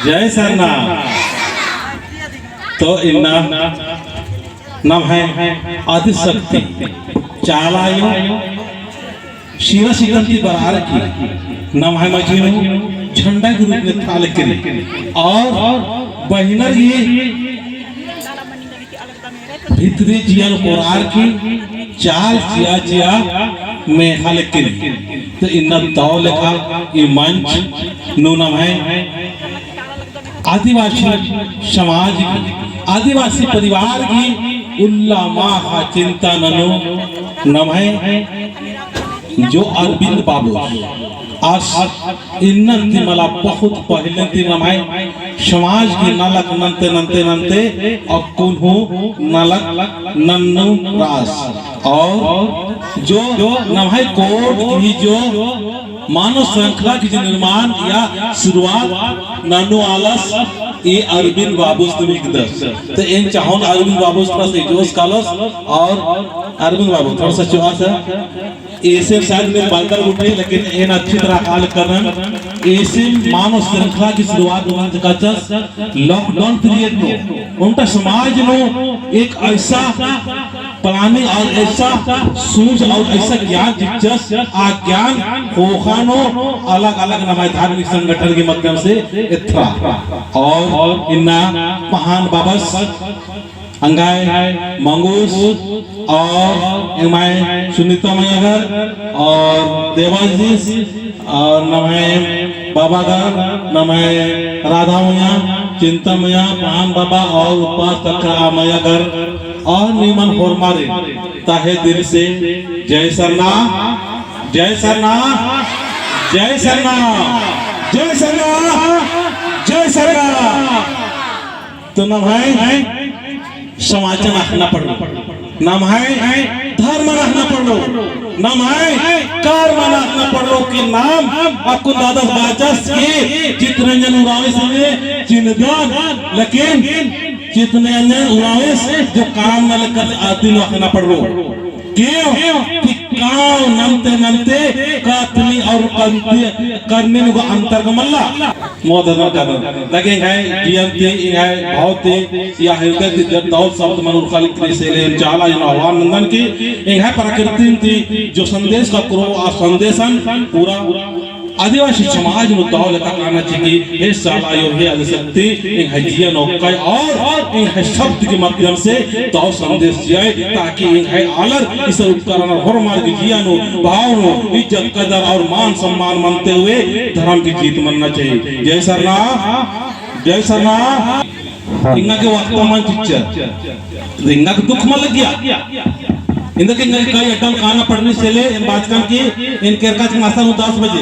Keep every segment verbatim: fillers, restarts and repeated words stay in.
जय सरना। तो इन्ना नम्है आदिशक्ति चाला आयो शीरा सिकंती बरअर की नम्है मझी नू झंडा के रूप में थाल करी और बहिनर ये भितरे जिया नू कोरअर की चाल चिआ चिआ मेख़ा लेकिन। तो इन्ना दव लेखा ई मंच नू नम्है आदिवासी समाज की, आदिवासी परिवार की उल्ला माख़ा चिंता ननू नम्है जो अरविंद बाबू आस इन्नन ती मला बहुत पहले ती नम्है समाज की नलख नन्ते नन्ते नन्ते अक्कुन हूँ नलख नन्नू रअस। और जो नम्है कोड की जो मानव श्रृंखला की जो निर्माण या शुरुआत ननू आलस ई अरविंद बाबूस ती हिकदस। तो एन चाहोन अरविंद बाबूस थोड़ा सा जोश कालोस और अरविंद बाबू थोड़ा सा चुआ सा। एसे शायद मैं बादल उठे, लेकिन एन अच्छी तरह हाल करन। एसे मानव श्रृंखला की शुरुआत होना चकाचस lockdown period नू, ओन्टा समाज नू एक ऐसा planning और ऐसा सूझ और ऐसा ज्ञान चिच्चस, आ ज्ञान ख़ोख़ा नू अलग-अलग नम्है धार्मिक संगठन के माध्यम से एथरा। और इन्ना पहान बाबस अंगाय मंगूस और एंग्है सुनीता मइयागर और देवाजीस और नम्है बाबागर, नम्है राधा मइया, चिंता मइया, पान बाबा और उपास तखा मइयागर और निमन होरमारिन तहे दिल से जय सरना, जय सरना, जय सरना, जय सरना, जय सरना। तो नम्है समाजन अख़ना पड़लो, नम्है धर्मन अख़ना पड़लो, नम्है कर्मन अख़ना पड़लो कि नाम अक्कुन दादस बाचस कि चितरंजन उराँवस ने चिन्हदन, लेकिन चितरंजन उराँवस जो काम नलख अदिन अख़ना पड़लो। क्यों कि काम नन्ते नन्ते कथनी और करनी नू अंतर का मल्ला। मोदन कदन। लेकिन एंग्है जियन ती, एंग्है भाव ती, या हृदय ती जब दव शब्द मन उरखा लिखने से ले चाला एन आह्वान नन्दन कि एंग्है प्रकृतिन ती जो संदेश का करो, आ संदेशन पूरा आदिवासी समाज नू दव लेखा काना चिकी, हे चाला आयो, हे आदिशक्ति, एंग्है जिया नू ओक्कय और एंग्है शब्द के माध्यम से दव संदेश चिअय, ताकि एंग्है आलर ईसर उपकरण होरमर की जिया नू भाव नू इज्जत कदर और मान सम्मान मनते हुए धर्म की जीत मनना चाहिए। जय सरना, जय सरना। एंगा गे वक्ता मल चिच्चर, एंगा गे दुख मल लग्गिया। एन्देरगे एंगा गे कई अड्डा काना पड़नी से ले, एन बाचकन कि एन केरका चिकन असन हूँ दस बजे।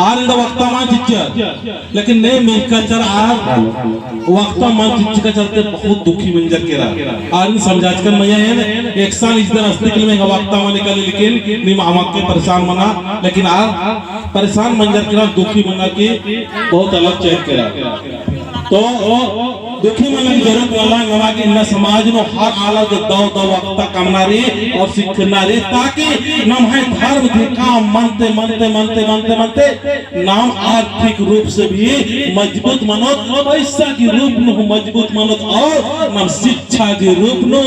आर एंगा वक्ता मल चिच्चर, लेकिन ने मिलका चर आर वक्ता मल चिच्चका चलते बहुत दुखी मंजर केरा। आर एन समझाचकन मइया एन, एक साल इस तरह अस्तिक में एंगा वक्ता मल निकाले, लेकिन नीम अमके परेशान मना, लेकिन आर परेशान मंजर केरा, दुखी मना कि बहुत अलग चैन केरा। तो दुखी मनन जरूरत वाला नवा कि इन्ना समाज नू हर आलर गे दव दव वक्ता कमना रई और सिखना रई, ताकि नम्है धर्म ती काम मनते, मनते, मनते, मनते, मनते नाम आर्थिक रूप से भी मजबूत मनोत, पैसा के रूप नू मजबूत मनोत और नाम शिक्षा के रूप नू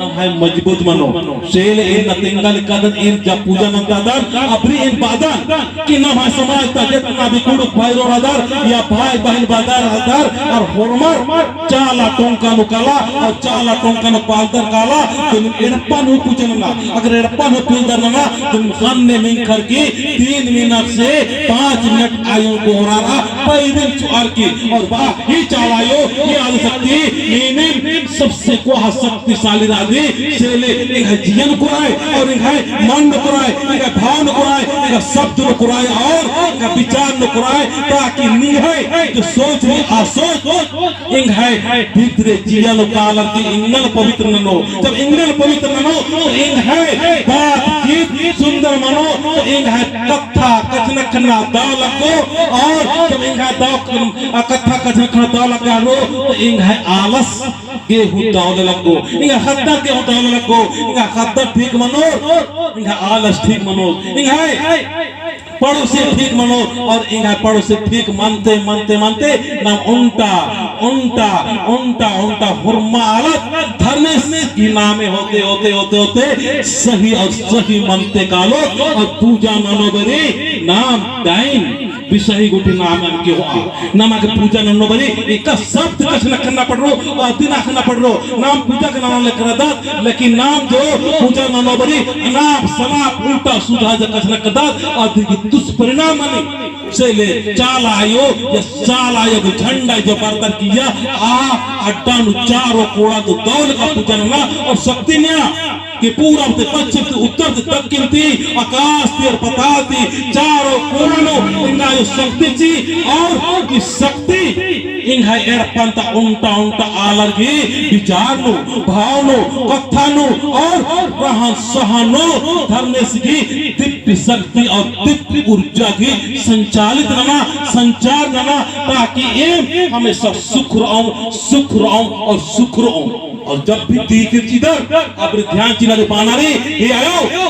नम्है मजबूत मनो। से ले एन नतेंगा लिकादन, एन जब पूजा नंतादन, अबरी एन बादन, कि नम्है समाज ता जेतना भी कुँड़ुख़ भाई रअदर, या भाई बहिन बअदर रअदर, और होरमर चाला टोंका नू काला, और चाला टोंका नू पालदर काला, तो नीम एड़पा नू पूजा नना, अगर एड़पा नू पूजा नना, तो नीम ख़न्न मेंख़र की तीन मिनट से पाँच मिनट आयो कोहरारा, पैदल चुअर की, और बा, ही चाला आयो, ही आदिशक्ति, नीनिम सबसे कोहा शक्तिशाली रअदी, से ले एंग्है जिया नू कोराय और एंग्है मन नू कोराय, एंग्है भाव नू कोराय, एंग्है शब्द नू कोराय और एंग्है विचार नू कोराय, ताकि निंग्है जो सोच रई आ सोच एंग्है भितरे जिया नू कालर की एंगन पवित्र ननो। जब एंगन पवित्र ननो तो एंग्है बातचीत सुंदर मनो, तो एंग्है कत्था कछनखरना दव लग्गो और जब एंग्है दव, कत्था कछनखरना दव लग्गो तो एंग्है आलस गे हूँ दव ले लग्गो, एंग्है ख़द्दर गे हूँ दव ले लग्गो, एंग्है ख़द्दर ठीक मनो, एंग्है आलस ठीक मनो, एंग्है पड़ोसी ठीक मनो और एंग्है पड़ोसी ठीक मनते, मनते, मनते नाम ओन्टा, ओन्टा, ओन्टा, ओन्टा होरमा आलत धर्मेस गही नामे होते, होते, होते, होते सही और सही मनते कालो और पूजा ननो बरी नाम डाइन बिसही गुटी नाम अमके होआ। नमा गे पूजा नन्नो बरी एका शब्द कछनखरना पड़रो, अदिन अख़ना पड़रो। नाम पूजा के नना लेकरदत, लेकिन नाम जो पूजा नन्नो बरी अनाप सनाप उल्टा सुधा जे कछनखरदत, अदी गही दुष्परिणाम मनी। से ले चाला आयो, या चाला आयो गही झंडा जो बरदर किया, आ अड्डा नू चारो कोड़ा तो दौल का पूजा नना और शक्ति नया कि पूरब ती पच्छिम ती उत्तर ती दक्खिन ती आकाश ती और पताल ती चारो कोना नू एंगा आयो शक्ति ची और ई शक्ति एंग्है एड़पन ता ओन्टा ओन्टा आलर गही विचार नू, भाव नू, कत्था नू और रहन सहन नू धर्मेस गही दिव्य शक्ति और दिव्य ऊर्जा गही संचालित नना, संचार नना, ताकि एम हमेशा सुख रओम, सुख रओम और सुख रओम। और जब भी दीख चिदर, अब ध्यान चिना दे पाना रे, हे आयो,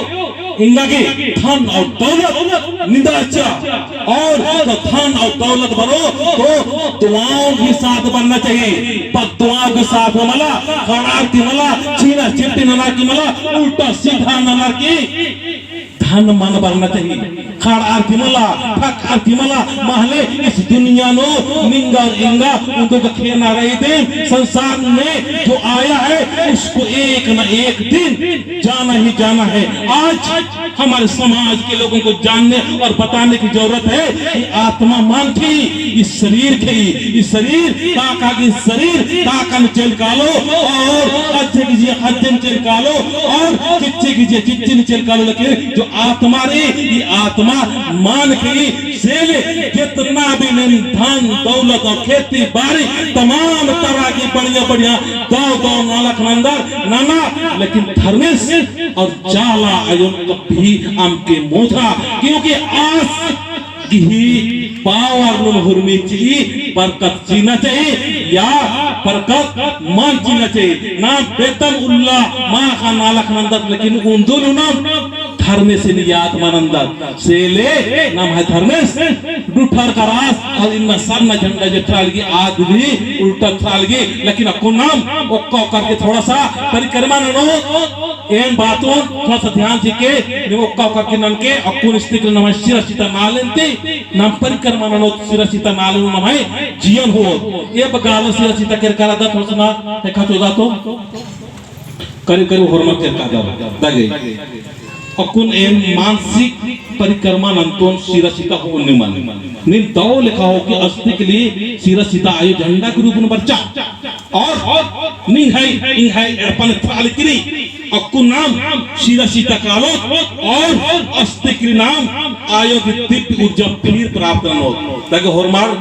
एंगा गे धन और दौलत निंदा चा, और तो धन और दौलत बरो, तो दुआओं के साथ बनना चाहिए। पर दुआओं के साथ मला, खड़ा की मला, छीना छिट्टी नना की मला, उल्टा सीधा नना की धन मन बरना चाहिए। खड़आर की मला, ठकआर की मला, महले इस दुनिया नू निंगा एंगा उन्दो का खेना रही दे। संसार में जो आया है, उसको एक न एक दिन जाना ही जाना है। आज हमारे समाज के लोगों को जानने और बताने की जरूरत है कि आत्मा मान थी, इस शरीर थी, इस शरीर, ताका की शरीर, ताकन चल कालो और अच्छे कीजिए, अच्छे चल कालो और चिच्चे कीजिए, चिच्चे चल कालो, लेकिन जो आत्मा रे, ये आत्मा मान की सेले जितना भी नीन धन दौलत और खेती बाड़ी तमाम तरह की बढ़िया बढ़िया दौ दौ नालख नंदर नना, लेकिन धर्मेस और चाला आयोन कभी अमके मोधा, क्योंकि आस गही पावर नू हुरमी ची बरकत चिना चाहिए या बरकत मन चिना चाहिए। ना बेतम उल्ला मा खा नालख नंदत, लेकिन उन्दुल उनम धर्मेसिन याद मनंदत। सेले नम्है धर्मेस डुठर करास और इन्ना सरना झंडा जे ट्राल की आद भी उल्टा ट्राल की, लेकिन अक्कुन नाम ओक्का ओक्का के थोड़ा सा परिक्रमा ननो। एन बातोन थोड़ा सा ध्यान चिके, निम ओक्का ओक्का के ननके, अक्कुन इस्तिकल नम्है सिरा सिता नालेन ती, नाम परिक्रमा ननो सिरा सिता नालेन नम्है जियन हो। ए बगाल सिरा सिता केरका रअदत थोड़ा सा ना, एका चोदा तो। करीब करीब होरमर केरका रअदत, दगे। अक्कुन एन मानसिक परिक्रमा नन्तोन सिरा सिता हो निमन। नीन दौ लेखा हो कि अस्तिकली सिरा सिता आयो झंडा के रूप में बरचा। और निंग्है, निंग्है एड़पन थ्राल किरी, अक्कु नाम सिरा सिता कालोत और अस्तिकरी नाम आयो की दिव्य ऊर्जा फिर प्राप्त ननोत। ताकि होरमार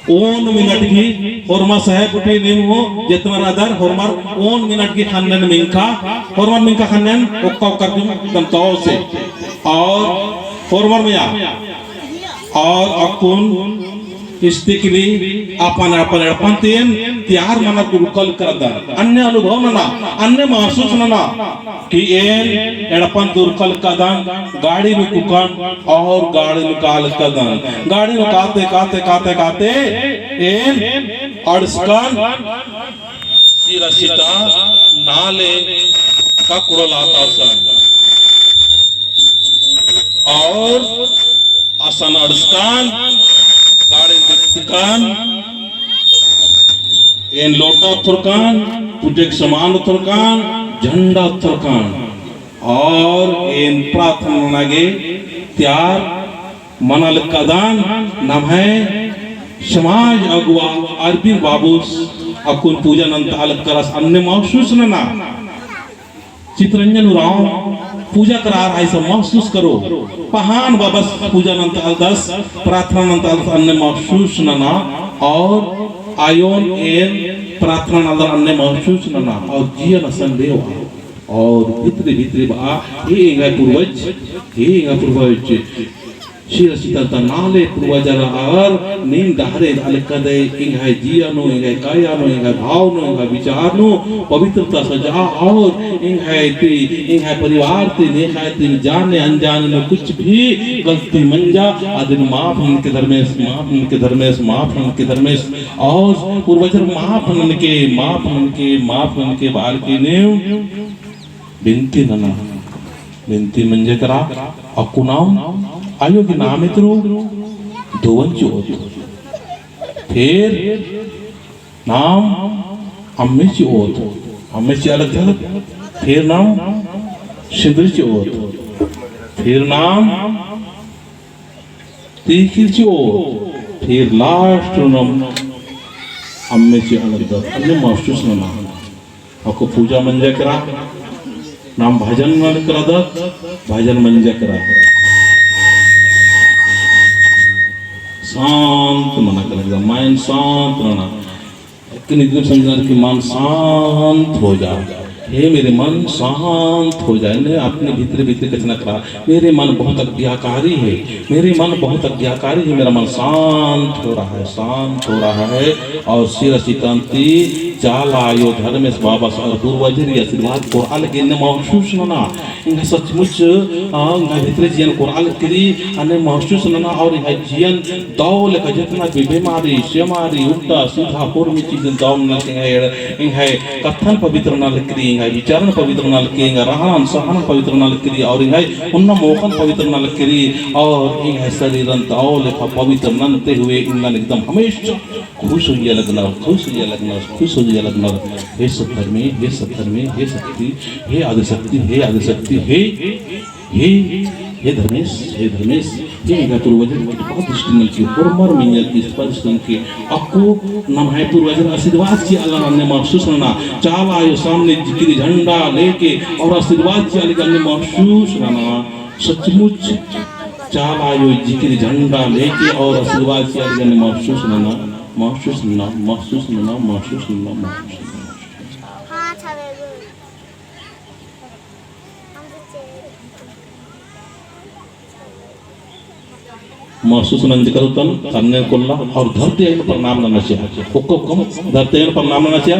ओन मिनट की होरमा साहेब उठी नीम हो, जितना रादर होरमार ओन मिनट की खन्नन मिंखा, होरमार मिंखा खन्नन ओक्का ओक्का की दम तौ से। और होरमार मिया और अक्कुन इस्तिकली अपन अपन एड़पन तेन तैयार मनर की उरखल करदन। अन्ने अनुभव नना, अन्ने महसूस नना कि एन एड़पन ती उरखल कदन, गाड़ी नू कुकन और गाड़ी नू काल कदन। गाड़ी नू काते, काते, काते, काते एन अंड़सकन सिरा सिता नाले का कुड़ल आता सन। और असन अंड़सकन, गाड़ी दिखकन, एन लोटा थोरकन, पूजेक सामान थोरकन, झंडा थोरकन, और एन प्रार्थना नना गे तैयार मना लक्कादन। नम्है समाज अगुवा अरविंद बाबूस अक्कुन पूजा नन्ता लक्करस अन्ने महसूस नना। चितरंजन उराँव पूजा करार ऐसा महसूस करो। पहान बाबस पूजा नन्ता दस, प्रार्थना नन्ता दस अन्ने महसूस नना। और आयोन एन प्रार्थना नन्ता अन्ने महसूस नना। और जियन असन देवा। और भितरे भितरे बआ, हे एंगा पूर्वज, हे एंगा पूर्वज। सिर सितर ता नाले पूर्वजर आर नीन डहरे अलकदय एंग्है जिया नू, एंग्है काया नू, एंग्है भाव नू, एंग्है विचार नू पवित्रता सजा और एंग्है ती, एंग्है परिवार ती, नेखय ती जाने अनजाने नू कुछ भी गलती मंजा, अदिन माफ ननके धर्मेस, माफ ननके धर्मेस, माफ ननके धर्मेस। और पूर्वजर माफ ननके, माफ ननके, माफ ननके बार के ने बिनती नना, बिनती मंजा केरा। अक्कु नाम आयो गही नामे तुरु धोवन चिओत, फिर नाम अम्मे चिओत, अम्मे चिआ लगदत, फिर नाम सिंदरी चिओत, फिर नाम तिखिल चिओत, फिर last नू नाम अम्मे चिआ लगदत। अन्ने महसूस नना। अक्कु पूजा मंजा केरा, नाम भजन नना लगदत, भजन मंजा केरा। शांत मना केरा, mind शांत नना। लेकिन एकदम समझना कि मन शांत हो जा। हे मेरे मन, शांत हो जा। ने अपने भीतरे भीतरे कछनखरआ, मेरे मन बहुत आज्ञाकारी है, मेरे मन बहुत आज्ञाकारी है, मेरा मन शांत हो रहा है, शांत हो रहा है। और सिर सितन ती चाला आयो धर्मेस बाबस और पूर्वजर ही आशीर्वाद कोरआ लगी ने महसूस नना। एंग्है सचमुच, आ, एंग्है भीतरे जियन कोरआ लगी, अन्ने महसूस नना और एंग्है जियन दव लेखा जेतना भी बीमारी, सेमारी, उल्टा सीधा होरमी चीजन दव नना लगी, एंग्है, एंग्है कत्थन पवित्र नना लगी, एंग्है विचारन पवित्र नना लगी, एंग्है रहन सहन पवित्र नना लगी और एंग्है ओन्ना मोख़न पवित्र नना लगी और एंग्है शरीरन दव लेखा पवित्र नन्ते हुए एंगन एकदम हमेशा खुश होइया लगनर, खुश होइया लगनर, खुश होइया लगनर। हे सत धर्मे, हे सत धर्मे, हे शक्ति, हे आदिशक्ति, हे आदिशक्ति, हे, हे, हे धर्मेस, हे धर्मेस, हे एंग्है पूर्वजर की कृपा दृष्टि नलकी, होरमर मइय्याँ की कृपा दृष्टि नलकी। अक्कु नम्है पूर्वजर आशीर्वाद चिआ लगनर, अन्ने महसूस नना। चाला आयो सामने जिकिर झंडा लेके और आशीर्वाद चिआ लगी, अन्ने महसूस नना। सचमुच चाला आयो जिकिर झंडा लेके और आशीर्वाद चिआ लगी, अन्ने महसूस नना, महसूस नना, महसूस नना, महसूस नना, महसूस नना। महसूस नंजकर उतन, अन्ने कोल्ला और धरती आयोन प्रणाम नना चिआ। ओक्का ओक्कम धरती आयोन प्रणाम नना चिआ।